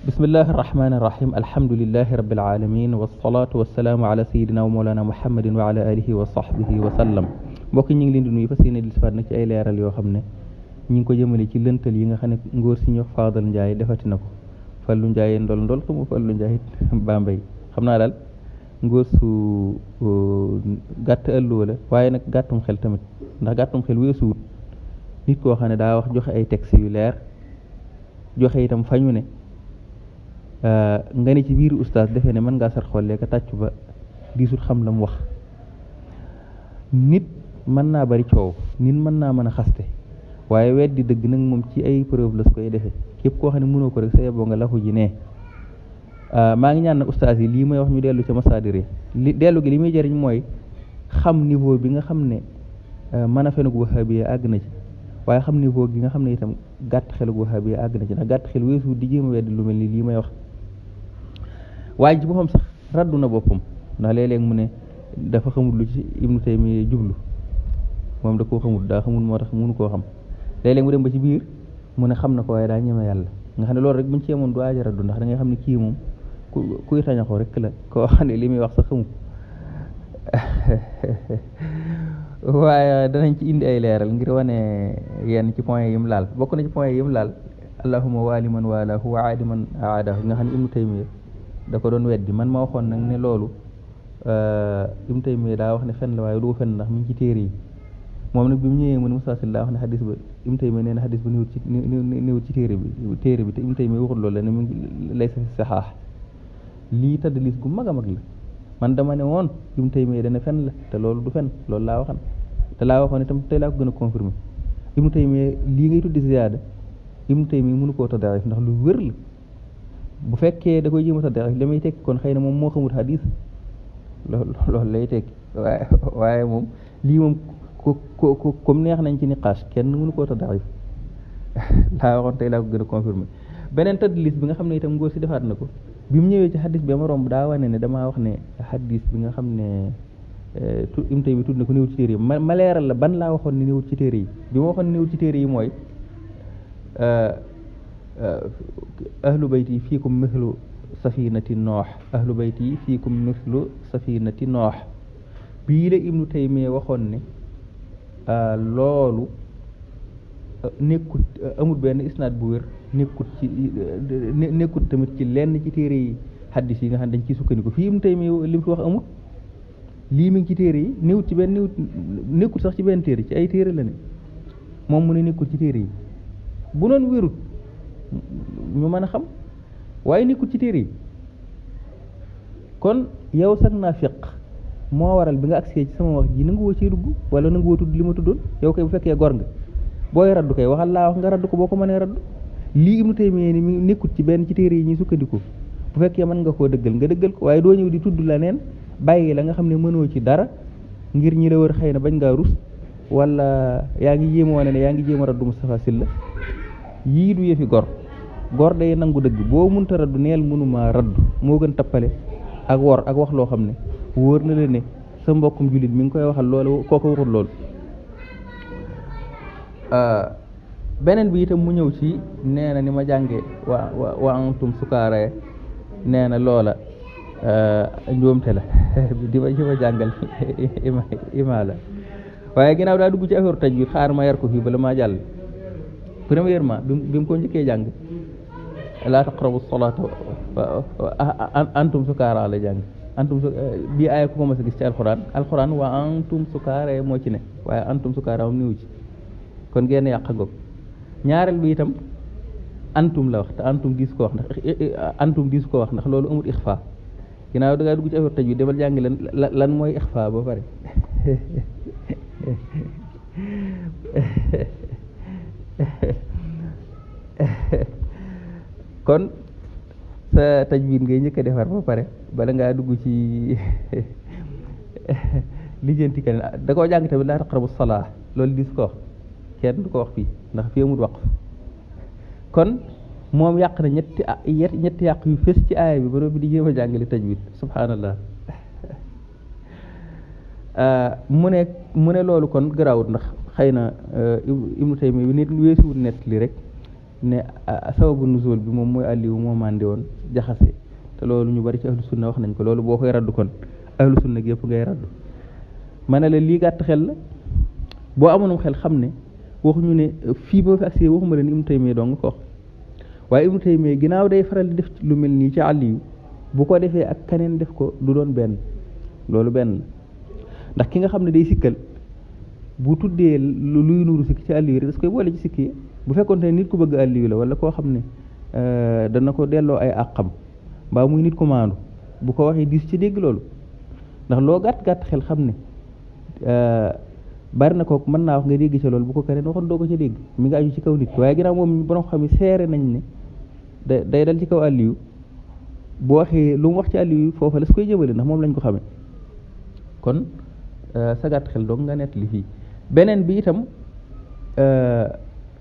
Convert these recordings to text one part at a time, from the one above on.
بسم الله الرحمن الرحيم الحمد لله رب العالمين والصلاة والسلام على سيدنا ومولانا محمد وعلى آله وصحبه وسلم mbokk ñi ngi leen di nuyu fas yéene disfaat nag ci ay leeral yoo xam ne ñi ngi ko jëmale ci lëntal yi nga xam ne ngóor si ñu Fadal Ndiaye defati na ko Fallu Ndiaye ndol xamu Fallu Ndiaye Bambey xam naa daal ngóor su gàtt ëlluwa la waaye nag gàttum xel tamit ndax gàttum xel weesuwut nit koo xam ne daa wax joxe ay texte yu leer joxe itam fañu ne nga ne ci biir oustaz defee ne mën ngaa sar xollee ka tàccu ba diisut xam la mu wax nit mën naa bari coow nit mën naa mën a xaste waaye weddi dëgg nag moom ci ay preuve la su koy defee képp koo xam ne mënoo ko rek sa yeboo nga laxu ji ne maa ngi ñaan nag oustaz yi lii may wax ñu dellu ca masaadir li dellu gi li muy jëriñ mooy xam niveau bi nga xam ne mën a fenug wahabiya àgg na ci waaye xam niveau gi nga xam ne itam gàtt xelug wahabiya àgg na ci ndax gàtt xel weesu di jéem a weddi lu mel ni lii may wax waaye ci boppam sax raddu na boppam ndax léeg-léeg mu ne dafa xamul lu ci Ibnu Taymiya jublu moom da koo xamul daa xamul moo tax mënu koo xam léeg-léeg mu dem ba ci biir mu ne xam na ko waaye daa ñeme yàlla nga xam ne loolu rek buñ ci yemoon du aaja raddu ndax da ngay xam ne kii moom kuy tañaxoo rek la koo xam ne li muy wax sax xamul waaye danañ ci indi ay leeral ngir wane yenn ci point yi mu laal bokk na ci point yi mu laal allahumma waali man waalahu wa aadi man aadahu nga xam ne Ibnu Taymiya da ko doon weddi man ma waxoon nag ne loolu Ibnu Taymiya daa wax ne fen la waaye du fen ndax mi ngi ci téere yi moom nag bi mu ñëwee mu ne Moussa Sylla wax ne xadis ba Ibnu Taymiya nee na xadis ba néewut ci téere bi te Ibnu Taymiya waxul loolu la ne mu ngi laysa fi saxaax lii tadlis gu mag a mag la man dama ne woon Ibnu Taymiya dana fen la te loolu du fen loolu laa waxan te laa waxoon itam tey laa ko gën a confirmer Ibnu Taymiya lii ngay tuddi ziyaada Ibnu Taymiya mënu koo tadaif ndax lu wér la bu fekkee da koy jéem a tadaif li may tekki kon xëy na moom moo xamut hadis loolu lay tekki waaye moom lii moom ko comme neex nañ ci niqaas kenn mënu koo tadaif laa waxoon tey laa ko gën a confirmer beneen tadlis bi nga xam ne itam ngóor si defaat na ko bi mu ñëwee ci hadis bi ma romb daa wane ne damaa wax ne hadis bi nga xam ne Ibnu Taymiya tudd na ko néewut ci téere yi ma leeral la ban laa waxoon ne néewut ci téere yi bi ma waxoon ne néewut ci téere yi mooy ahlu bayti fiikum mithlu safinati noox ahlu bayti fiikum mithlu safinati noox bii la Ibnu Taymiya waxoon ne loolu nekkut amul benn isnaad bu wér nekkut tamit ci lenn ci téere yi haddis yi nga xam ne dañ ciy sukkandiku fii Ibnu Taymiya li mu fi wax amul lii mi ngi ci téere yi néewut ci benn nekkut sax ci benn téere ci ay téere la ne moom mu ne nekkut ci téere yi bu noon wérut ñu mën a xam waaye nekkut ci téere yi kon yow sax naa fiq moo waral bi nga agsee ci sama wax ji nangu woo cee dugg wala nangu woo tudd li ma tuddoon yow kay bu fekkee gor nga booy raddu kay waxal laa wax nga raddu ko boo ko mënee raddu lii Ibnu Taymiya ni mi nekkut ci benn ci téere yi ñuy sukkandiku bu fekkee mën nga koo dëggal nga dëggal ko waaye doo ñëw di tudd la neen bàyyi la nga xam ne mënoo ci dara ngir ñi la wër xëy na bañ ngaa rus wala yaa ngi jéem a wane ne yaa ngi jéem a raddu Moustapha Sylla yii du yëfi gor day nangu dëgg boo munta raddu neel mënuma raddu moo gën tappale ak wor ak wax loo xam ne wóor na la ne sa mbokkum jullit mi ngi koy waxal loolu kooku waxul loolu beneen bi itam mu ñëw ci nee na ni ma jànge wa antum sukaara nee na loola njuumte la di ma jàngal ima la waaye ginnaaw daa dugg ci affaire taj bi xaar ma yar ko fii bala maa jàll premièrement bi mu ko njëkkee jàng laa taqrabu salaata antum sukaara la jàng antum bii aaya ku ko mos a gis ci alxuraan wa antum sukaara moo ci ne waaye antum sukaara moom niwu ci kon genn yàq ngoog ñaareel bi itam antum la wax te antum diis ko wax ndax loolu amul ixfa ginnaaw da ngaa dugg ci affaire taj bi demal jàngi lan mooy ixfa ba pare kon sa tajwid ngay njëkk a defar ba pare bala ngaa dugg ci lijjanti keneen da koo jàng tamit laa taqrabu salaa loolu dis ko wax kenn du ko wax fii ndax fii amul waqf kon moom yàq na ñetti yàq yu fës ci aaya bi ba noppi di jéem a jàngale tajwid subhanallah mu ne loolu kon garaawut ndax xëy na Ibnu Taymiya bi nit weesuwul nett li rek ne sababu nuzul bi moom mooy Aliyu moo màndi woon jaxase te loolu ñu bari ci ahlu sunna wax nañ ko loolu boo koy raddu kon ahlu sunna gi yëpp ngay raddu ma ne la lii gàtt xel la boo amoonum xel xam ne waxuñu ne fii ba fi agsi waxuma leen Ibnu Taymiyya dong ko wax waaye Ibnu Taymiyya ginnaaw day faral di def lu mel nii ci Aliyu bu ko defee ak keneen def ko du doon benn loolu benn la ndax ki nga xam ne day sikkal bu tuddee luy nuru sikk ci Aliyu rek das koy boole ci sikki bu fekkoon te nit ku bëgg Aliyu la wala koo xam ne dana ko delloo ay àqam mbaa muy nit ku maandu bu ko waxee dis ci dégg loolu ndax loo gàtt xel xam ne bari na ko mën naa wax nga dégg ca loolu bu ko keneen waxoon doo ko ca dégg mi nga aju ci kaw nit ki waaye ginnaaw moom borom xam yi seere nañ ne day dal ci kaw Aliyu bu waxee lu mu wax ci Aliyu foofa la su koy jëmale ndax moom lañ ko xamee kon sa gàtt xel doog nga nett li fii beneen bi itam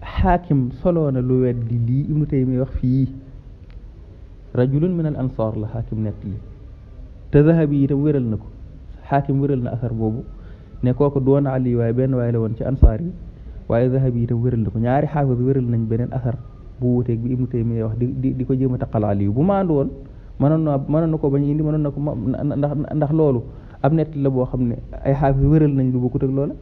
xaakim solo na lu weddi lii Ibnu Taymiyya wax fii rajulun min al ansar la xaakim nett li te Zahabi itam wéral na ko xaakim wéral na asar boobu ne kooku doon Ali waaye benn waaye la woon ci ansaar yi waaye Zahabi itam wéral na ko ñaari xaafis wéral nañ beneen asar bu wuteeg bi Ibnu Taymiyya wax di ko jéem a taqal Ali bu maandu woon mënoon na ko bañ indi mënoon na ko ndax loolu ab nett la boo xam ne ay xaafis wéral nañ lu bokkut ak loola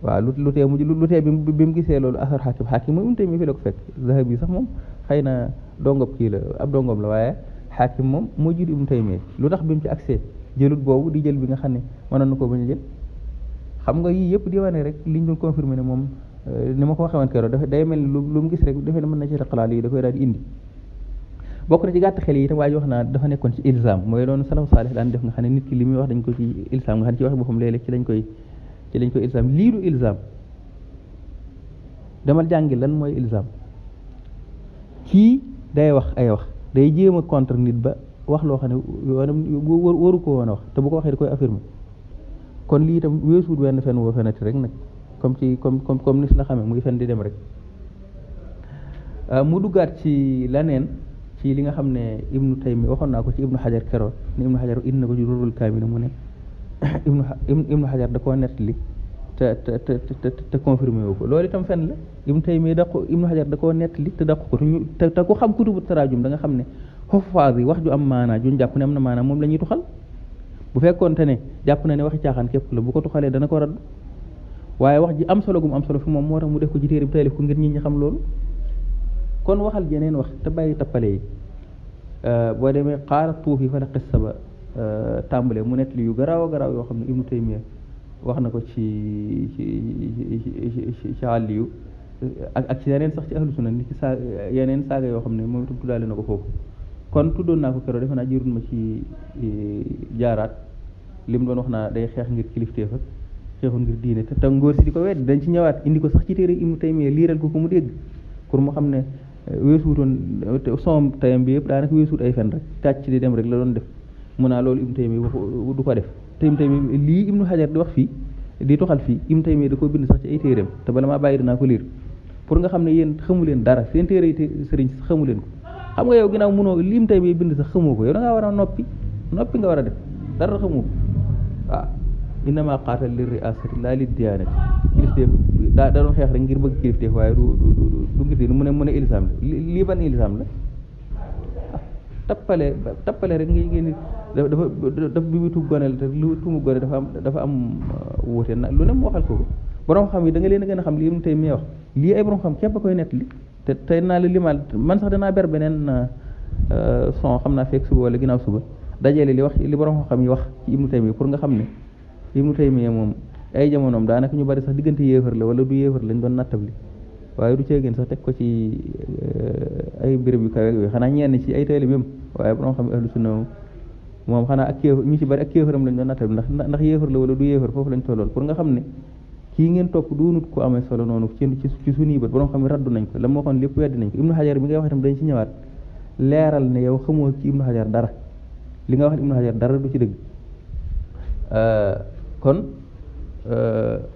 waaw lu tee bi mu gisee loolu asar xaakim moom Ibnu Taymiyya fi la ko fekk Zahabi sax moom xëy na dongob kii la ab dongoom la waaye xaakim moom moo jiitu Ibnu Taymiyya lu tax bi mu ci accès jëlut boobu di jël bi nga xam ne mënoon na ko bañ a jël xam nga yii yëpp di wane rek liñ doon confirmer ne moom ni ma ko waxee woon keroog dafa day mel ni lu mu gis rek dafay ne mën na ci xalaat yi da koy daal di indi bokk na ci gàtt xel yi itam waa ji wax naa dafa nekkoon ci ilzam mooy loolu salafu saalih daan def nga xam ne nit ki li muy wax dañ ko ci ilzam nga xam ne ci wax boppam léeg-léeg ci lañ koy ilzam lii du ilzam demal jàngi lan mooy ilzam kii day wax ay wax day jéem a contre nit ba wax loo xam ne waru ko woon a wax te bu ko waxee da koy affirmer kon lii itam weesuut wenn fen woo fenati rek nag comme nis la xamee muy fen di dem rek mu duggaat ci leneen ci li nga xam ne Ibnu Taymiyya waxoon naa ko ci Ibnu Hajar keroog ne Ibnu Hajar indi na ko ci Ruhul Kaamil mu ne Ibnu Hajar da koo nettali te confirmé wu ko loolu itam fen la Ibnu Taymiyya Ibnu Hajar da koo nettali te daqu ko te ku xam kutubu taraajum da nga xam ne xuffaaz yi wax ju am maanaa juñ jàpp ne am na maanaa moom la ñuy tuxal bu fekkoonte ne jàpp na ne waxi caaxaan képp la bu ko tuxalee dana ko raddu waaye wax ji am solo gum am solo fi moom moo tax mu def ko ci téere bi taalif ko ngir nit ñi xam loolu kon waxal jeneen wax te bàyyi tappale yi boo demee xaara tuufi fa la xissa ba tàmbale mu nettali yu garaaw a garaaw yoo xam ne Ibnu Taymiyya wax na ko ci Aliyu ak ci yeneen sax ci ahlu sunna nit ci yeneen saaga yoo xam ne moom itam tuddaale na ko foofu kon tuddoon naa ko keroog defe naa jërul ma ci jaaraat li mu doon wax naa day xeex ngir kilifteef ak xeexul ngir diine te ngóor si di ko wedd dañ ci ñëwaat indi ko sax ci téere Ibnu Taymiyya liiral ko mu dégg pour mu xam ne weesuutoon som tayam bi yëpp daanaka weesuut ay fen rek tàcc di dem rek la doon def mun naa loolu Ibnu Taymiyya du ko def te Ibnu Taymiyya lii Ibnu Hajar di wax fii di toxal fii Ibnu Taymiyya da koo bind sax ci ay téereem te bala maa bàyyi dinaa ko liir pour nga xam ne yéen xamu leen dara seen téere yi sëriñ xamu leen ko xam nga yow ginnaaw mënoo li Ibnu Taymiyya bind sax xamoo ko yow da ngaa war a noppi nga war a def dara xamoo ko waaw innama qaatal li riasati laa li diyaanati kilifteef da doon xeex rek ngir bëgg kilifteef waaye du ngir diine mu ne ilzam la lii ban ilzam la tappale rek ngi dafa bi mu tuub gone la te lu tuumu gone dafa am wuute na lu ne mu waxal ko borom xam yi da nga leen a gën a xam li Ibnu Taymiyya wax lii ay borom xam képp a koy nettali te tey naa la limal man sax danaa ber beneen son xam naa fekk suba wala ginnaaw suba dajale li borom xam yi wax ci Ibnu Taymiyya pour nga xam ne Ibnu Taymiyya moom ay jamonoom daanaka ñu bari sax diggante yéefar la wala du yéefar lañ doon nattabli waaye du ceegeen sax teg ko ci ay béréb yu kawe yooyu xanaa ñenn ci ay taalibeem waaye borom xam ahlu sunna moom xanaa ak kéefar ñu ci bari ak kéefaram lañ doon nattabli ndax yéefar la wala du yéefar foofu lañ tolloon pour nga xam ne kii ngeen topp doonut ko amee solo noonu ci suñuy bët borom xam ne raddu nañ ko la ma waxoon lépp weddi nañ ko Ibnu Hajar bi ngay wax itam dañ ci ñëwaat leeral ne yow xamoo ci Ibnu Hajar dara li nga wax Ibnu Hajar dara du ci dëgg kon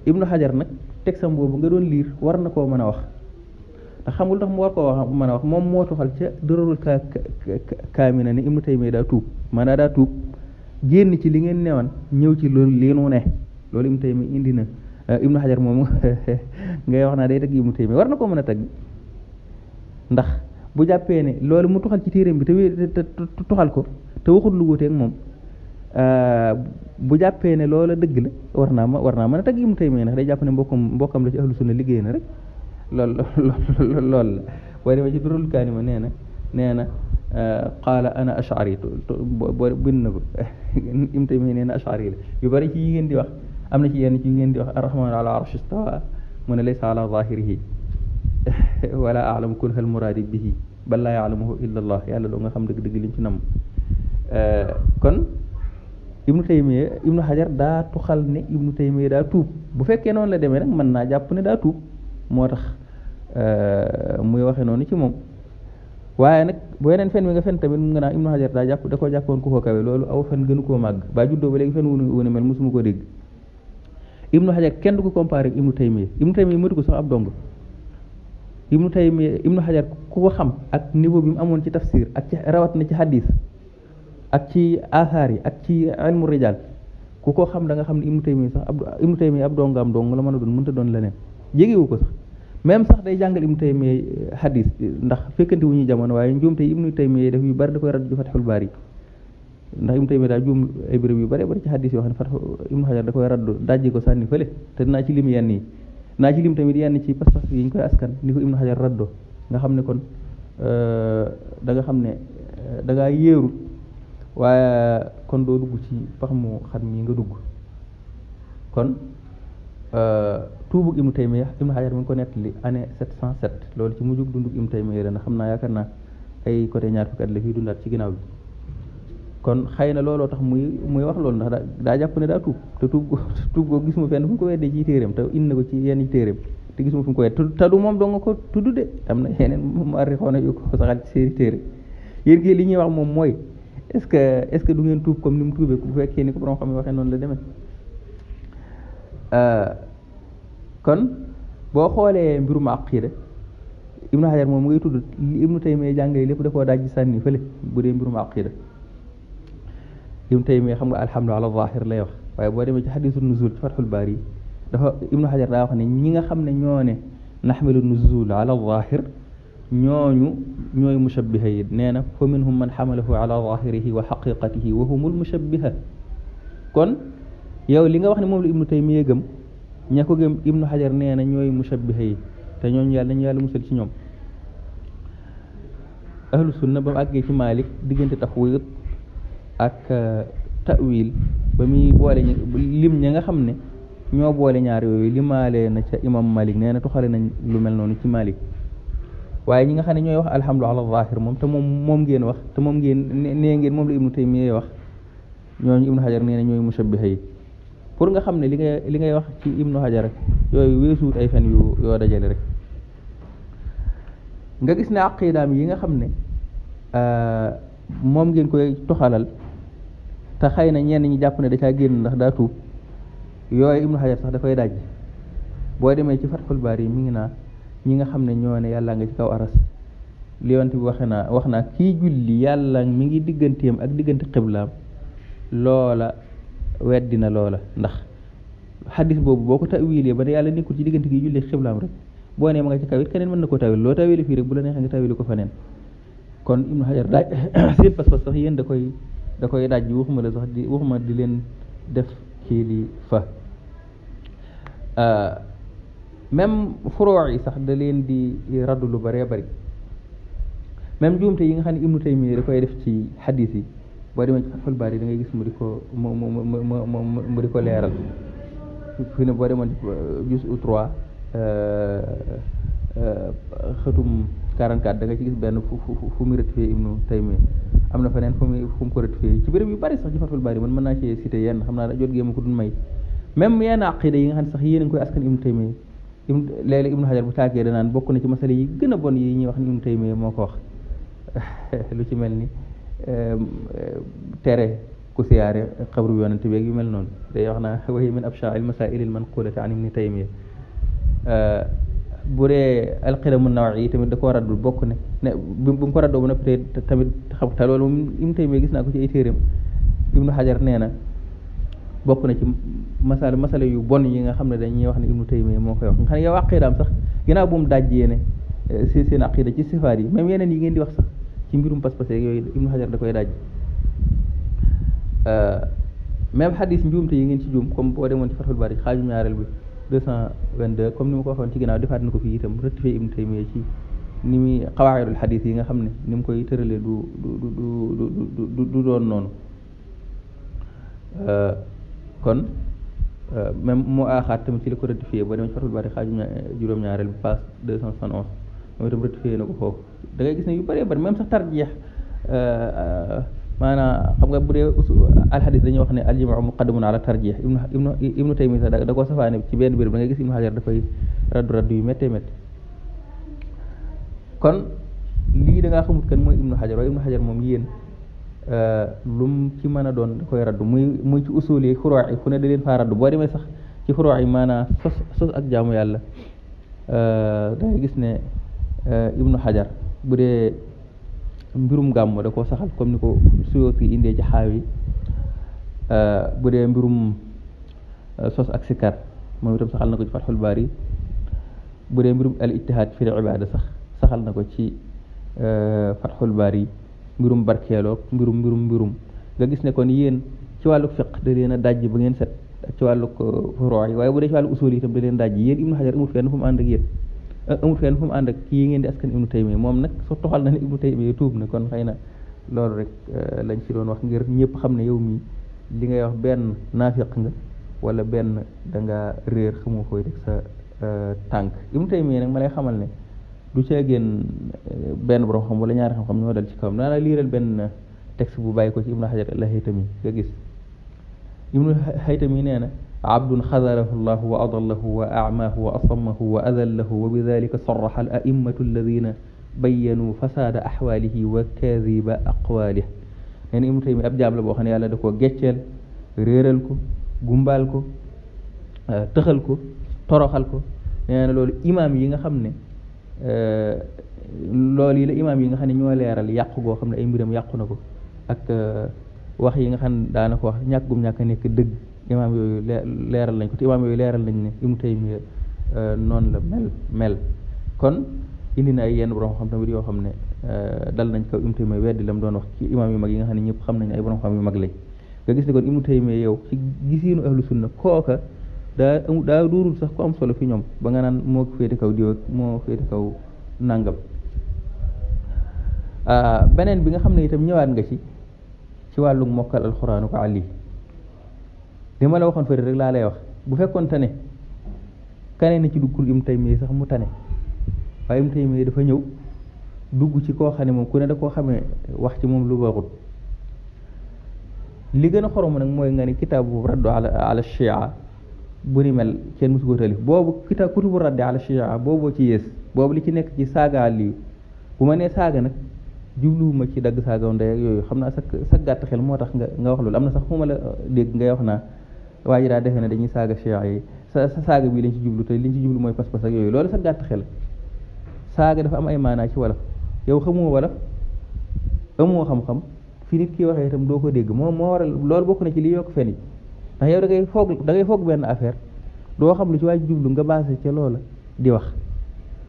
Ibnu Hajar nag texam boobu nga doon liir war na koo mën a wax ndax xamul tax mu war koo wax mën a wax moom moo tuxal ca Durarul Kaamina ne Ibnu Taymiyya daa tuub maanaam daa tuub génn ci li ngeen newoon ñëw ci loolu li nu ne loolu Ibnu Taymiyya indi na Ibnu Hajar moom ngay wax naa day tagg Ibnu Taymiyya war na koo mën a tagg ndax bu jàppee ne loolu mu tuxal ci téeréem bi te tuxal ko te waxut lu wuteeg moom bu jàppee ne loola dëgg la war naa mën a tagg Ibnu Taymiyya ndax day jàpp ne mbokkam la ci ahlu sunna liggéey na rek loolu la boo demee ci Durrul Kaanima nee na qaala ana ash'ari boo bind na ko Ibnu Taymiyya nee na ash'ari la yu bari ci yi ngeen di wax am na ci yenn ci yi ngeen di wax ar-rahmaanu ala arshi istawa mu ne laysa ala zahirihi wala a'lamu kunha al-muraadi bihi bal laa ya'lamuhu illa Allah yàlla loo nga xam dëgg-dëgg liñ ci nam kon Ibnu Hajar daa tuxal ne Ibnu Taymiyya daa tuub bu fekkee noonu la demee nag mën naa jàpp ne daa tuub moo tax muy waxe noonu ci moom waaye nag bu yeneen fen bi nga fen tamit mu nga naa Ibnu Hajar da koo jàppoon ku ko kawe loolu aw fen gënu koo màgg ba juddoo ba léegi fen wu ne mel mosuma ko dégg Ibnu Hajar kenn du ko comparé ak Ibnu Taymiyya mëtu ko sax ab dong Ibnu Hajar ku ko xam ak niveau bi mu amoon ci tafsir ak ci rawat na ci hadis ak ci asaar yi ak ci ilmu rijal ku ko xam da nga xam ne Ibnu Taymiyya ab dongam dong la mën a doon mënta doon leneen jégewu ko sax même sax day jàngal Ibnu Taymiyya hadis ndax fekkante wu ñuy jamono waaye njuumte Ibnu Taymiyya def yu bari da koy radd ci Fathul Baari ndax Ibnu Taymiyya daa juum ay béréb yu bari ci hadis yoo xam ne Ibnu Hajar da koy raddu dajji ko sànni fële te dinaa ci lim yenn yi naa ci lim tamit yenn ci pas-pas yi ñu koy askan ni ko Ibnu Hajar raddo nga xam ne kon da nga xam ne da ngaa yéeru waaye kon doo dugg ci pax mu xat mi nga dugg kon tuubug Ibnu Taymiyya Ibnu Hajar mi ngi ko nettali année 707 loolu ci mujjug dundug Ibnu Taymiyya la xam naa yaakaar naa ay côté ñaar fukki at la fii dundaat ci ginnaaw bi kon xëy na looloo tax muy wax loolu ndax daa jàpp ne daa tuub te tuub ko gisuma fenn fu mu ko weddee ci téeréem te indi na ko ci yenn téeréem te gisuma fu mu ko wedd te du moom doo nga ko tudd de am na yeneen mu arrixoona yu ko saxal ci seeni téere yéen gi li ñuy wax moom mooy est-ce que du ngeen tuub comme ni mu tuubee bu fekkee ni ko borom xam ne waxee noonu la demee kon boo xoolee mbirum aqida Ibnu Hajar moom mu ngay tudd Ibnu Taymiyya jàngale lépp da koo dajji sànni fële bu dee mbirum aqida Ibnu Taymiyya xam nga alhamdu ala zahir lay wax waaye boo demee ci hadisu nuzul ci Fathul Baari dafa Ibnu Hajar daa wax ne ñi nga xam ne ñoo ne naxmilu nuzul ala zahir ñooy mushabbiha yi nee na fa minhum man xamalahu ala zahirihi wa xaqiqatihi wa humul mushabbiha kon yow li nga wax ne moom la Ibnu Taymiyya gëm ña ko gëm Ibnu Hajar nee na ñooy mushabbiha yi te ñooñu yàlla nañu yàlla musal ci ñoom ahlu sunna ba mu àggee ci Maalik diggante tafwiid ak ta'wil ba muy boole lim ña nga xam ne ñoo boole ñaar yooyu limaale na ca imam Malik nee na tuxale nañ lu mel noonu ci Malik waaye ñi nga xam ne ñooy wax alhamdu ala zahir moom te moom ngeen wax te moom ngeen nee ngeen moom la Ibnu Taymiyya wax ñooñu Ibnu Hajar nee na ñooy mushabbiha yi pour nga xam ne li ngay wax ci Ibnu Hajar yooyu weesuut ay fen yoo dajale rek nga gis ne aqidaam yi nga xam ne moom ngeen koy toxalal te xëy na ñenn ñi jàpp ne da caa génn ndax daa tuub yooyu Ibnu Hajar sax dafay daj boo demee ci Fathul Baari mi ngi naa ñi nga xam ne ñoo ne yàlla nga ci kaw aras li yonent bi wax naa kii julli yàlla mi ngi digganteem ak diggante xiblaam loola weddina loola ndax xadis boobu boo ko tawilee ba ne yàlla nekkul ci diggante kii julli xiblaam rek boo nee ma nga ci kaw it keneen mën na koo tawil loo tawile fii rek bu la neexee nga tawile ko faneen kon Ibnu Hajar daaj seen pas-pas sax yéen da koy daaj ji waxuma di leen def kii li fa même furoo yi sax da leen di raddu lu bëree bëri même juumte yi nga xam ne Ibnu Taymiyya da koy def ci xadis yi boo demee ci Fathul Baari da ngay gis mu di ko leeral fi ne boo demoon juz'u 3 xëtum 44 da nga ci gis benn fu mu rectifié Ibnu Taymiyya am na feneen fu mu ko rectifié ci béréb yu bari sax ci Fathul Baari man mën naa ci cité yenn xam naa da jot gee ma ko dun may même yenn aqida yi nga xam ne sax yéen a ngi koy askan Ibnu Taymiyya léeg-léeg Ibnu Hajar bu tàggee danaan bokk na ci masala yi gën a bon yi ñuy wax ni Ibnu Taymiyya moo ko wax lu ci mel ni tere ku siyaare xabru yonent bi yu mel noonu day wax naa wa hiya min abshaa al masaa'il al manqulati an Ibnu Taymiyya bu dee alqidamu nawawi tamit da koo raddul bokk ne bu mu ko raddoo ba noppi tamit xam te loolu moom Ibnu Taymiyya gis naa ko ci ay téeréem Ibnu Hajar nee na bokk na ci masala yu bon yi nga xam ne dañuy wax ne Ibnu Taymiyya moo koy wax nga xam ne yow aqidaam sax ginnaaw bu mu dajjee ne seen aqida ci sifaat yi même yeneen yi ngeen di wax sax ci mbirum pas-pas yooyu Ibnu Hajar da koy daaj même xadis njuumte yi ngeen ci juum comme boo demoon ci Fathul Bari xaaju ñaareel bi 222 comme ni ma ko waxoon ci ginnaaw defaat na ko fii itam rectifié Ibnu Taymiyya ci ni muy xawaayidul xadis yi nga xam ne ni mu koy tëralee du doon noonu kon même moo aaxaat tamit ci la ko rectifié boo demee ci Fathul Bari xaaju juróom-ñaareel bi page 271 moom itam rectifié na ko foofu da ngay gis ne yu bëree bëri même sax tarjeex maanaam xam nga bu dee alxadis dañuy wax ne aljamaa muqaddamun ala tarjeex ibnu Taymiyya sax da koo safaane ci benn béréb da ngay gis Ibnu Hajar dafay raddu yu méttee métti kon lii da ngaa xamut kan mooy Ibnu Hajar waaye Ibnu Hajar moom yéen lum ci mën a doon da koy raddu muy ci usul yi furuux yi fu ne da leen faa raddu boo demee sax ci furuux yi maanaam sos ak jaamu yàlla da ngay gis ne Ibnu Hajar bu dee mbirum gàmm da koo saxal comme ni ko Suyuti indee ci xaawi bu dee mbirum sos ak sikar moom itam saxal na ko ci Fathul Bari bu dee mbirum al ijtihaad fi ibaada saxal na ko ci Fathul Bari mbirum barkeeloo mbirum nga gis ne kon yéen ci wàllu fiq da leen a dajj ba ngeen set ak ci wàllu furuu yi waaye bu dee ci wàllu usul yi itam da leen dajj yéen Ibnu Hajar amul fenn fu mu ànd ak yéen amul fenn fu mu ànd ak kii ngeen di askan Ibnu Taymiyya moom nag soo toxal na ne Ibnu Taymiyya tuub na kon xëy na loolu rek lañ ci doon wax ngir ñëpp xam ne yow mii li ngay wax benn naafiq nga wala benn da nga réer xamoo fooy rek sa tànk Ibnu Taymiyya nag ma lay xamal ne du caa génn benn borom xam wala ñaari xam-xam ñoo dal ci kawam daanaka liiral benn texte bu bàyyi ko ci Ibnu Hajar al-Haytami nga gis Ibnu Haytami nee na abdun xadarahu llahu wa adallahu wa amaahu wa asammahu wa adallahu wa bidalika sarraxa al a'immatu alladina bayyanu fasaada axwaalihi wa kaadiba aqwaalih nee na Ibnu Taymiyya ab jaam la boo xam ne yàlla da koo gecceel réeral ko gumbaal ko tëxal ko toroxal ko nee na loolu imaam yi nga xam ne loolu yi la imaam yi nga xam ne ñoo leeral yàqu goo xam ne ay mbiram yàqu na ko ak wax yi nga xam ne daana ko wax ñàkk gum ñàkk a nekk dëgg imaam yooyu leeral nañ ko te imaam yooyu leeral nañ ne Ibnu Taymiyya noonu la mel kon indi na ay yenn borom xam tamit yoo xam ne dal nañ kaw Ibnu Taymiyya weddi la mu doon wax ci imaam yu mag yi nga xam ne ñëpp xam nañ ay borom xam yu mag lañ nga gis ne kon Ibnu Taymiyya yow ci gisiinu ahlu sunna kooka daa duurul sax ku am solo fi ñoom ba nga naan moo féete kaw diw ak moo féete kaw nàngam beneen bi nga xam ne itam ñëwaat nga ci wàllu mokkal alxuraanu ko àlli li ma la waxoon fëri rek laa lay wax bu fekkoon tane kane na ci duggul Ibnu Taymiyya sax mu tane waaye Ibnu Taymiyya dafa ñëw dugg ci koo xam ne moom ku ne da koo xamee wax ci moom lu baaxut li gën a xorom nag mooy nga ni kitaabu raddu ala shia bu ni mel kenn musu ko taalif boobu kutubu raddi ala shia booboo ci yées boobu li ci nekk ci saaga Aliyu bu ma nee saaga nag jubluwuma ci dagg saaga ndey ak yooyu xam naa sa gàtt xel moo tax nga wax loolu am na sax fu ma la dégg ngay wax naa waa ji daa defee ne dañuy saaga shia yi sa saaga bii lañ ci jublu te liñ ci jublu mooy pas-pas ak yooyu loolu sa gàtt xel saaga dafa am ay maanaa ci wolof yow xamoo wolof amoo xam-xam fi nit ki waxee itam doo ko dégg moo waral loolu bokk na ci li yokk fen yi ndax yow da ngay foog benn affaire doo xam lu ci waa ji jublu nga basé ca loola di wax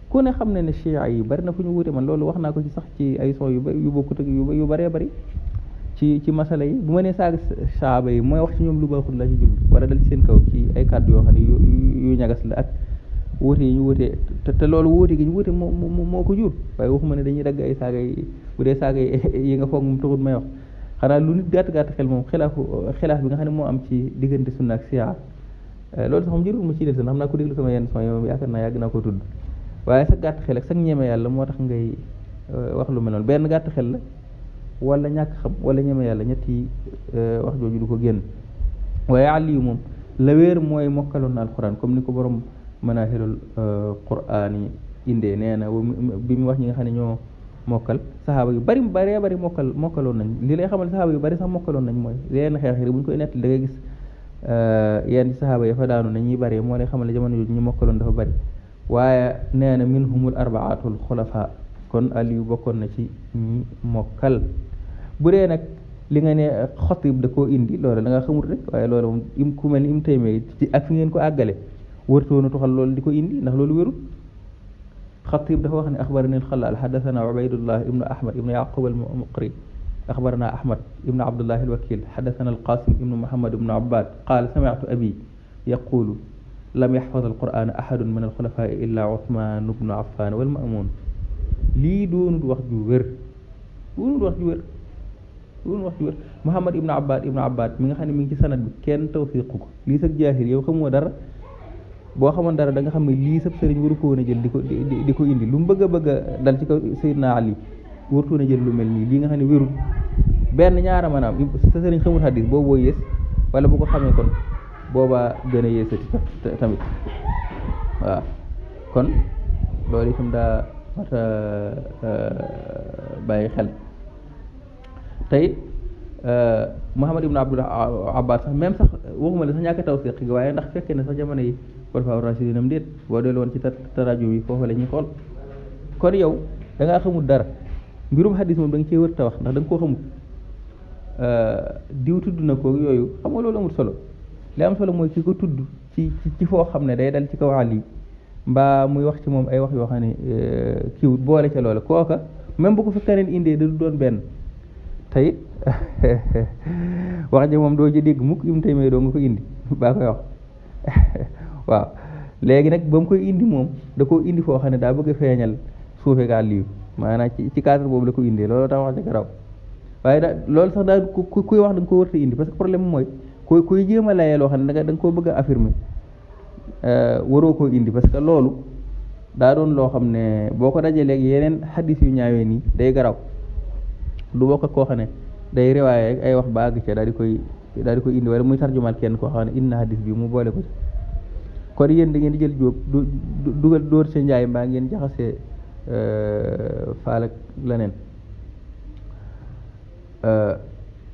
ku ne xam ne ne shia yi bari na fu ñu wuute man loolu wax naa ko ci sax ci ay son yu bokkut ak yu bëree bëri ci masala yi bu ma nee saaga saaba yi mooy wax ci ñoom lu baaxul la ci jublu wala dal ci seen kaw ci ay kàddu yoo xam ne yu ñagas la ak wuute yi ñu wuute te loolu wuute gi ñu wuute moo ko jur waaye waxuma ne dañuy dagg ay saaga yi bu dee saaga yi nga foog moom taxul may wax xanaa lu nit gàtt xel moom xilaaf bi nga xam ne moo am ci diggante sunna ak siyaa loolu sax moom jërul mu ci def sax xam naa ko déglu sama yenn son yow yaakaar naa yàgg naa ko tudd waaye sa gàtt xel ak sa ñeme yàlla moo tax ngay wax lu mel noonu benn gàtt xel la wala ñàkk xam wala ñeme yàlla ñetti wax jooju du ko génn waaye Aliyu moom la wéer mooy mokkaloon na alquran comme ni ko borom manahilul quraan yi indee nee na bi mu wax ñi nga xam ne ñoo mokkal saxaaba yu bari mokkaloon nañ li lay xamal saxaaba yu bari sax mokkaloon nañ mooy leen xeex bu ñu koy nettali da ngay gis yenn ci saxaaba ya fa daanu na ñuy bari moo lay xamal ne jamono jooju ñu mokkaloon dafa bari waaye nee na minhumul arbaatul xulafa kon Aliyu bokkoon na ci ñi mokkal bu dee nag li nga ne Xatib da koo indi loolu da nga xamul rek waaye loolu moom ku mel ni Ibnu Taymiyya ci ak fi ngeen ko àggale wërtoona toxal loolu di ko indi ndax loolu wérul خطيب ده وخني أخبرني الخلال حدثنا عبيد الله ابن أحمد ابن يعقوب المقري أخبرنا أحمد ابن عبد الله الوكيل حدثنا القاسم ابن محمد بن عباد قال سمعت أبي يقول لم يحفظ القرآن أحد من الخلفاء إلا عثمان بن عفان والمأمون لي دون وقت وير دون وقت وير دون وقت وير محمد ابن عباد من خاني من سند كين توثيقك لي سك جاهل yow xamoo dara boo xamoon dara da nga xam ne lii sab sëriñ waru ko woon a jël di ko indi lu mu bëgg a dal ci kaw Seydina Ali wartu na jël lu mel nii lii nga xam ne wérul benn ñaara maanaam sa sëriñ xamul hadis booboo yées wala bu ko xamee kon boobaa gën a yéesati tamit waaw kon loolu itam daa mata bàyyi xel tey Muhammad ibn Abdul Abbas sax même sax waxuma la sax ñàkk tawfiq gi waaye ndax fekkee ne sax jamono yi xulafaa rashidin am déet boo dellu woon ci tarajum yi foofu la ñuy xool kon yow da ngaa xamul dara mbirum xadis moom da nga cee wër ta wax ndax da nga koo xamul diw tudd na ko yooyu xam nga loolu amul solo li am solo mooy ki ko tudd ci foo xam ne day dal ci kaw Ali mbaa muy wax ci moom ay wax yoo xam ne kiiwut boole ca loola kooka même bu ko fi keneen indee da du doon benn tey wax ji moom doo ci dégg mukk Ibnu Taymiyya doo nga ko indi baa koy wax waaw léegi nag ba mu koy indi moom da koo indi foo xam ne daa bëgg a feeñal suufe ga Aliyu maanaam ci cadre boobu la ko indee loolu tax wax ci garaw waaye da loolu sax daal kuy wax da nga ko wërta indi parce que problème mooy kuy jéem a layee loo xam ne da nga koo bëgg a affirmer waroo koo indi parce que loolu daa doon loo xam ne boo ko dajee léegi yeneen xaddis yu ñaawee nii day garaw du bokk ak koo xam ne day riwaaye ay wax ba àgg ca daal di koy indi wala muy tarjumal kenn koo xam ne indi na xaddis bi mu boole ko ci kon yéen da ngeen di jël jóob dugal dóor sa njaay mbaa ngeen jaxasee faal ak leneen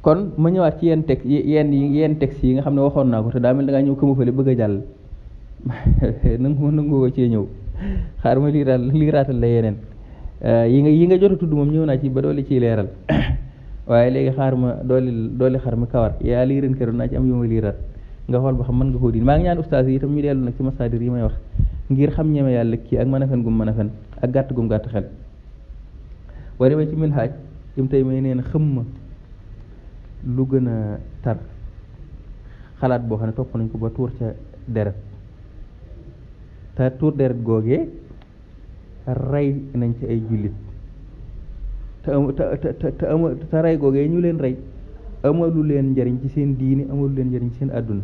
kon ma ñëwaat ci yenn texte yi nga xam ne waxoon naa ko te daa mel da ngaa ñëw këma fële bëgg a jàll nangu ko cee ñëw xaar ma liiraatal la yeneen yi nga jot a tudd moom ñëw naa ci ba doole ciy leeral waaye léegi xaar ma dooli xar mi kawar yaa lii ren keroon naa ci am yu ma liiraat nga xool ba xam mën nga koo diin maa ngi ñaan ustaas yi itam ñu dellu nag ci masaadir yi may wax ngir xam ñeme yàlla kii ak mën a fen gum mën a fen ak gàtt gum gàtt xel boo demee ci Minhaaj Ibnu Taymiyya nee na xam ma lu gën a tar xalaat boo xam ne topp nañ ko ba tuur ca deret te tuur deret googee rey nañ ci ay jullit te rey googee ñu leen rey amalu leen njariñ ci seen diini amalu leen njariñ ci seen àdduna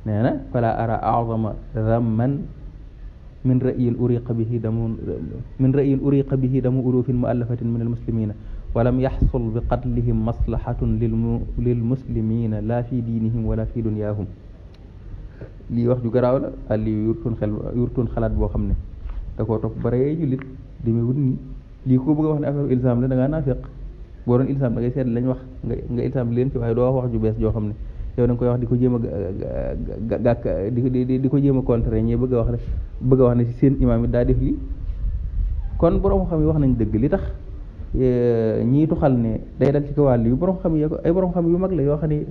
nee na fala ara a'zama dhamman min ra'yin uriqa bihi damu urufin mu'allafatin min almuslimina walam yaxsul bi qatlihim maslahatun lilmuslimina la fi diinihim wala fi dunyahum lii wax ju garaaw la àlli yurtoon xalaat boo xam ne da koo topp ba rey jullit deme wut nii lii ko bëgg a wax ne affaire ilzam la da ngaa naafeq boo doon ilzam da ngay seet lañ wax nga ilzam leen ci waaye doo wax ju bees joo xam ne yow da nga koy wax di ko jéem a gàkk di ko jéem a contrer ñi bëgg a wax ne ci seen imaam it daa def lii kon borom xam yi wax nañ dëgg li tax ñii tuxal ne day dal ci kaw wàll yu borom xam yi ay borom xam yu mag la yoo xam ne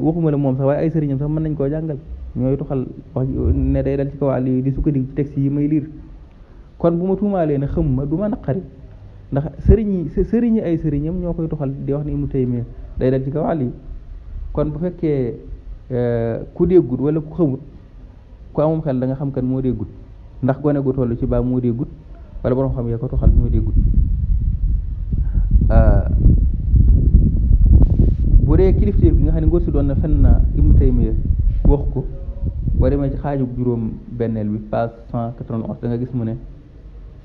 waxuma la moom sax waaye ay sëriñam sax mën nañ koo jàngal ñooy tuxal wax ne day dal ci kaw wàll yu di sukkandiku ci texte yi may liir kon bu ma tuumaalee ne xam ma du ma naqari ndax sëriñi ay sëriñam ñoo koy tuxal di wax ne Ibnu Taymiyya day dal ci kaw wàll yi kon bu fekkee ku déggut wala ku xamut ku amum xel da nga xam kan moo déggut ndax gone gu toll ci baa moo déggut wala borom xam yee ko tuxal ñoo déggut bu dee kilifteef gi nga xam ne ngóor si doon na fen na Ibnu Taymiyya wax ko boo demee ci xaaju juróom benneel bi page 191 da nga gis mu ne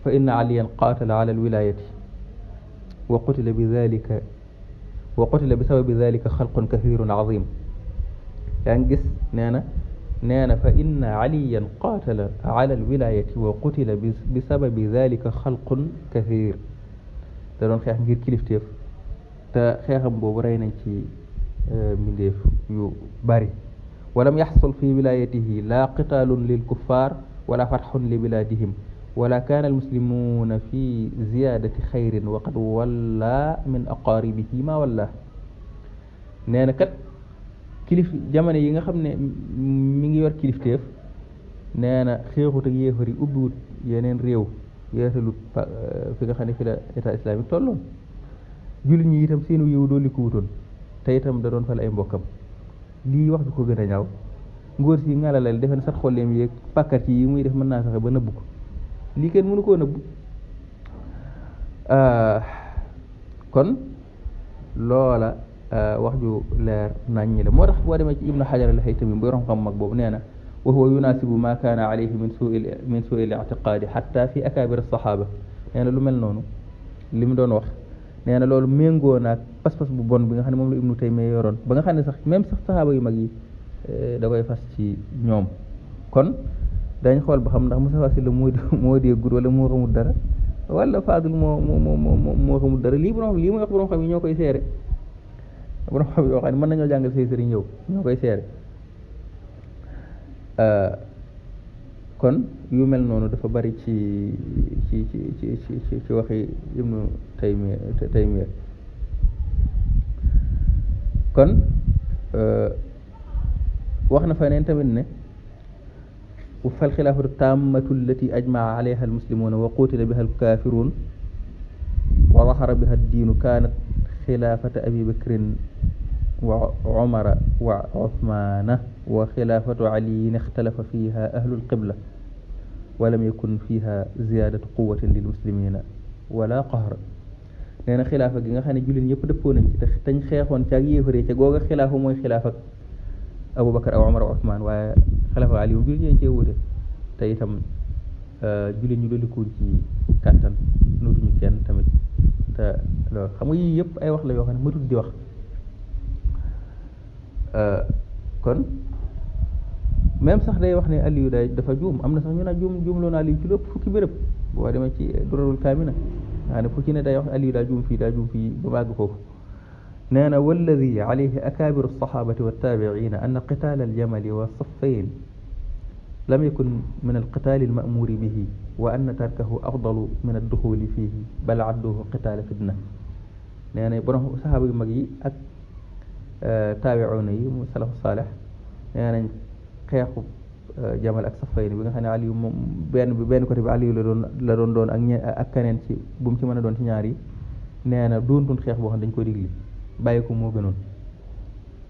fa inna aliyan qaatala ala alwilayati wa qutila bi sababi dalika xalqun kathirun azim yaa ngi gis nee na fa inna aliyan qaatala ala alwilayati wa qutila bi sababi dalika xalqun kathir da doon xeex ngir kilifteef te xeexam boobu rey nañ ci mbindeef yu bari walam yaxsul fi wilayatihi la qitaalun lil kuffar wala fatxun li biladihim wala kaana almuslimuuna fi ziyadati xayrin wa qad walla min aqaaribihi ma walla nee na kat jamono yi nga xam ne mi ngi yor kilifteef nee na xeexut ak yéefar yi ubbiwut yeneen réew yeesalut fi nga xam ne fi la état islamique tolloon jullit ñi itam seenu yiw dooli ko wutoon te itam da doon fal ay mbokkam lii wax du ko gën a ñaaw ngóor si ngalalal defe ne sat xolleem yeeg pàkkat yi muy def mën naa fexe ba nëbbu ko lii kenn mënu koo nëbbu kon loola wax ju leer naññi la moo tax boo demee ci ibnu xajar al haytami bu xam-xam mag boobu nee na wa huwa yunaasibu ma kaana alayhi min suu il ictiqaadi xatta fi akaabir alsaxaaba nee na lu mel noonu li mu doon wax nee na loolu méngoo naag pas-pas bu bon bi nga xam ne moom la ibnu taymiya yoroon ba nga xam ne sax même sax saxaaba yu mag yi da koy fas ci ñoom kon dañ xool ba xam ndax Moustapha Sylla moo déggul wala moo xamul dara wala Fadul moo xamul dara lii mooy wax borom xam yi ñoo koy seere borom xam yoo xam ne mën nañoo jàngal say sëriñ yow ñoo koy seere kon yu mel noonu dafa bari ci waxi ibnu taymiya kon wax na fa neen tamit ne fal xilaafatu tammatu allati ajmaa alayha almuslimuuna wa qutila biha alkafirun wa zahara biha addiinu kaanat xilaafata abi bakrin wa umara wa uthmaana wa xilaafatu aliyin ixtalafa fiha ahlu alqibla wa lam yakun fiha ziyaadatu quwatin lilmuslimina wala qahr nee na xilaafa gi nga xam ne jullit ñëpp dëppoo nañ ci te tañ xeexoon ca ak yéefaree ca googa xilaafa mooy xilaafa Abu Bakar aw Umar wa Usmaan waaye xilaafa Ali jullit ñi cee wute te itam jullit ñu dolikuñ ci kàttan nutuñu kenn tamit te loolu xam nga yii yëpp ay wax la yoo xam ne matut di wax kon même sax day wax ne Aliyu dafa juum am na sax ñu naan juumloo na Aliyu ci lépp fukki béréb boo demee ci Durarul Kaamina nga ne fu ci ne day wax Aliyu daa juum fii ba màgg foofu nee na walladi alayhi akaabiru alsaxaabati wattaabiciina anna qitaala aljamali wa saffayn lam yakun min alqitaali almamuuri bihi wa anna tarkahu afdalu min adduxuli fiihi bal adduhu qitaala fitna nee na borom saxaaba yu mag yi ak taabicuuna yi mu salafu saalix nee nañ xeexu jamal ak saffayn bi nga xam ne Aliyu moom benn côté bi Aliyu la doon ak keneen ci bu mu ci mën a doon ci ñaar yi nee na doontul xeex boo xam ne dañ ko digli bàyyi ko moo gënoon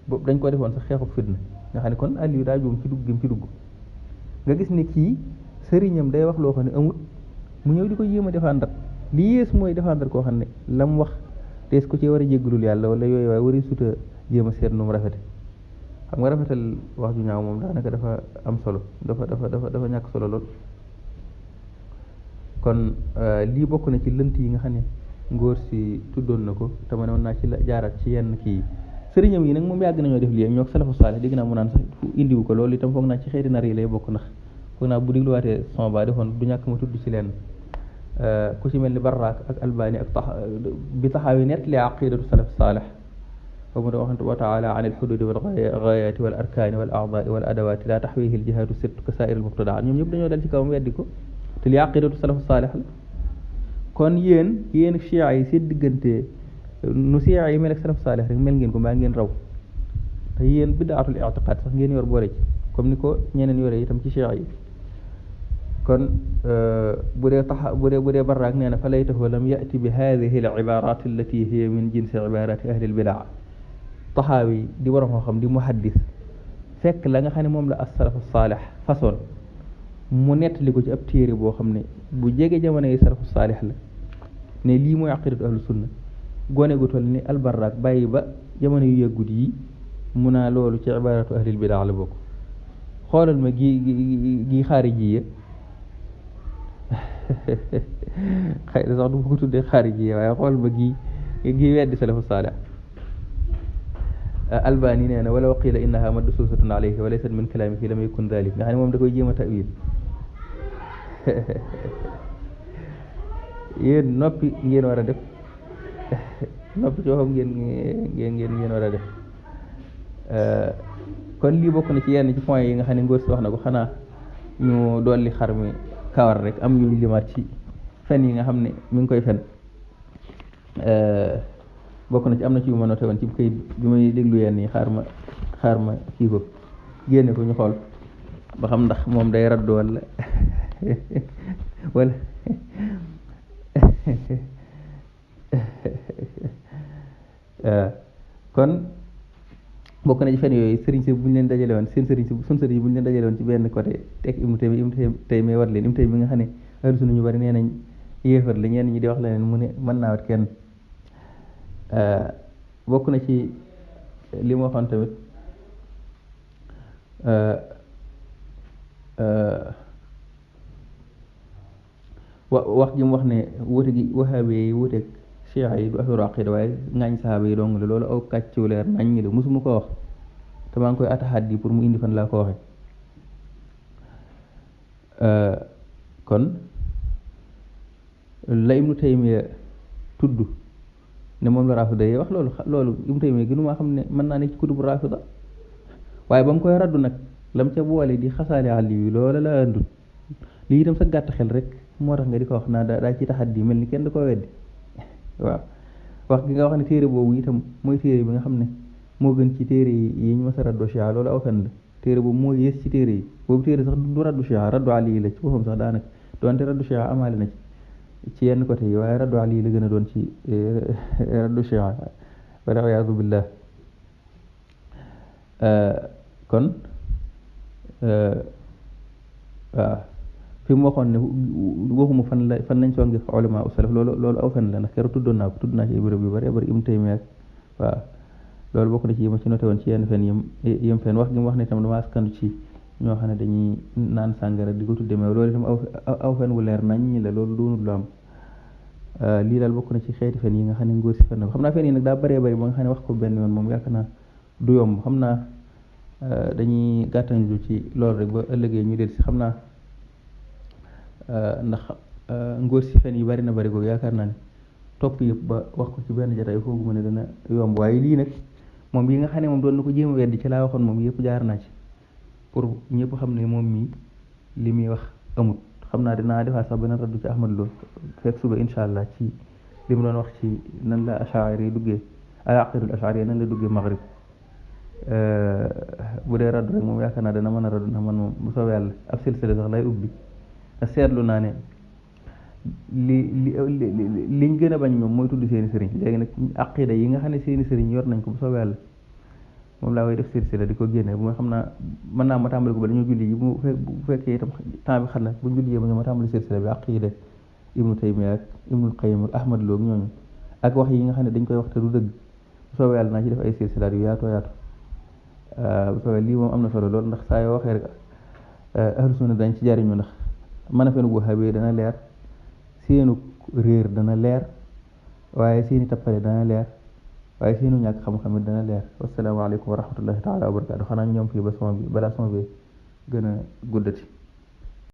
boobu dañ ko defoon sax xeexu fitna nga xam ne kon Aliyu daa juum ci dugg gi mu ci dugg nga gis ne kii sëriñam day wax loo xam ne amut mu ñëw di ko yéem a défendre li yées mooy défendre koo xam ne la mu wax tees ko ci war a jéggalul yàlla wala yooyu waaye wari suta jéem a seet nu mu rafete xam nga rafetal wax ju ñaaw moom daanaka dafa am solo dafa ñàkk solo lool kon lii bokk na ci lënt yi nga xam ne ngóor si tuddoon na ko te ma ne woon naa ci la jaaraat ci yenn kii sëriñam yi nag moom yàgg nañoo def lii ñoo salafu saalih dégg naa mu naan sax indiwu ko loolu itam foog naa ci xeeti nar yi lay bokk ndax foog naa bu dégluwaatee son ba defoon du ñàkk ma tudd ci leen ku ci mel ni Barraak ak Albani ak bi taxawi net li aqidatu salaf saalih ba mu doon wax wa taala an alxududi wal gaayaati wal arkaani wal aadaai wal adawaati laa taxwihi al jihaadu sitt ka saa'ir al muqtadaat ñoom ñëpp dañoo dal ci kawam weddi ko te li aqidatu salaf saalih la kon yéen chia yi seen diggante nu chia yi mel ak salaf saalih rek mel ngeen ko mbaa ngeen raw te yéen bidaatul i'tiqaad sax ngeen yor boole ci comme ni ko ñeneen yore itam ci chia yi kon bu dee Barraak nee na fa laytahu lam yati bi hadihi al ibarat allati hiya min jinsi ibarati ahli al bidaa Taxaawi di waroon koo xam di muhaddis fekk la nga xam ne moom la as-salaf saalih façon mu nettali ko ci ab téere boo xam ne bu jege jamono yi salafu saalih la ne lii mooy aqidatu ahlu sunna gone gu toll ni al-Barraak bàyyi ba jamono yu yëggut yi mu naa loolu ci ibaratu ahlil bidaa la bokk xoolal ma gi xaarijiya xëy na sax du ma ko tuddee xaarijiya waaye xoolal ma gi weddi salafu saalih Albani nee na walaw qiila innaha madsuusatun alayhi wa laysat min kalaamihi lam yakun dalik nga xam ne moom da koy jéem a ta'wil yéen noppi ngeen war a def noppi coo xam ngeen war a def kon lii bokk na ci yenn ci point yi nga xam ne ngóor si wax na ko xanaa ñu dolli xar mi kawar rek am ñu limaat ci fen yi nga xam ne mi ngi koy fen bokk na ci am na ci yu ma noté woon ci kayit bi may déglu yenn yi xaar ma kii ko génne ko ñu xool ba xam ndax moom day raddu wala wala kon bokk na ci fen yooyu sëriñ si bu ñu leen dajale woon seen sëriñ si sun sëriñ si bu ñu leen dajale woon ci benn côté teg Ibnu Taymiya war leen Ibnu Taymiya mi nga xam ne ahlu sunna ñu bari nee nañ yéefar la ñenn ñi di wax leneen mu ne mën naa wat kenn bokk na ci li mu waxoon tamit wax ji mu wax ne wuute gi waxaabe yi wuuteeg cheikh yi du affaire aqida waaye ngaañ sahaaba yi dong la loolu aw kàccu leer nañ ñi la mosuma ko wax te maa ngi koy ataxaddi pour mu indi fan laa ko waxe kon la Ibnu Taymiya tudd ne moom la rafida yi wax loolu Ibnu Taymiya gënu maa xam ne mën naa ne ci kutubu rafida waaye ba mu koy raddu nag lam ca boole di xasaale àll yi loola la andut lii itam sa gàtt xel rek moo tax nga di ko wax naa daa ci taxaddi mel ni kenn da ko weddi waaw wax gi nga wax ne téere boobu itam mooy téere bi nga xam ne moo gën ci téere yi ñu mas a raddu Chia loolu aw fen la téere boobu moo yées ci téere yi boobu téere sax du raddu Chia raddu Ali yi la ci boppam sax daanaka doonte raddu Chia amaale na ci yenn côté yi waaye raddu Ali yi la gën a doon ci raddu Chia wala iyaadu billah kon waaw fi mu waxoon ne waxuma fan lañ songi ulama usalaf loolu aw fen la ndax keroog tudd naa ci bërëb yu bari bari Ibnu Taymiya ak waaw loolu bokk na ci yi ma ci noté woon ci yenn fen yim fen wax gi mu wax ne itam dama askanu ci ñoo xam ne dañuy naan sàngara di ko tudde meew loolu itam aw fen wu leer nañ ñi la loolu doonul lu am lii daal bokk na ci xeeti fen yi nga xam ne ngóor si fen na ko xam naa fen yi nag daa bëree bëri ba nga xam ne wax ko benn yoon moom yaakaar naa du yomb xam naa dañuy gàttañlu ci loolu rek ba ëllëgee ñu del si xam naa ndax ngóor si fen yi bari na bari googu yaakaar naa ne topp yëpp ba wax ko ci benn jotaay foogu ma ne dana yomb waaye lii nag moom yi nga xam ne moom doon na ko jéem a weddi ci laa waxoon moom yëpp jaar naa ci pour ñëpp xam ne moom mii li muy wax amut xam naa dinaa defaat sax benn raddu ci Ahmad Lo fekk suba incha allah ci li mu doon wax ci nan la ashari yi duggee al aqidul ashari nan la duggee maghrib bu dee raddu rek moom yaakaar naa dana mën a raddu ndax man moom bu soobee yàlla ab silsila sax lay ubbi te seetlu naa ne liñ gën a bañ moom mooy tudd seeni sëriñ léegi nag aqida yi nga xam ne seeni sëriñ yor nañ ko bu soobee yàlla moom laa koy def silsila di ko génne bu ma xam naa mën naa ma tàmbali ko ba dañoo julli yi bu fekkee itam temps bi xam na bu julli yi ba ñu ma tàmbali silsila bi aqida Ibnu Taymiya ak Ibnul Qayyim ak Ahmad Lo ak ñooñu ak wax yi nga xam ne dañ koy wax te du dëgg bu soobee yàlla naa ci def ay silsilaat yu yaatoo yaatu bu soobee lii moom am na solo lool ndax saa yoo waxee rek ahlu sunna dañ ci jariñu ndax mën a fenu wahabi dana leer seenu réer dana leer waaye seeni tappale dana leer waaye seenu ñàkk xam-xam it dana leer wasalaamaaleykum wa rahmatullahi taala wa barakaatu xanaa ñoom fii ba sama bi balaa sama bi gën a guddati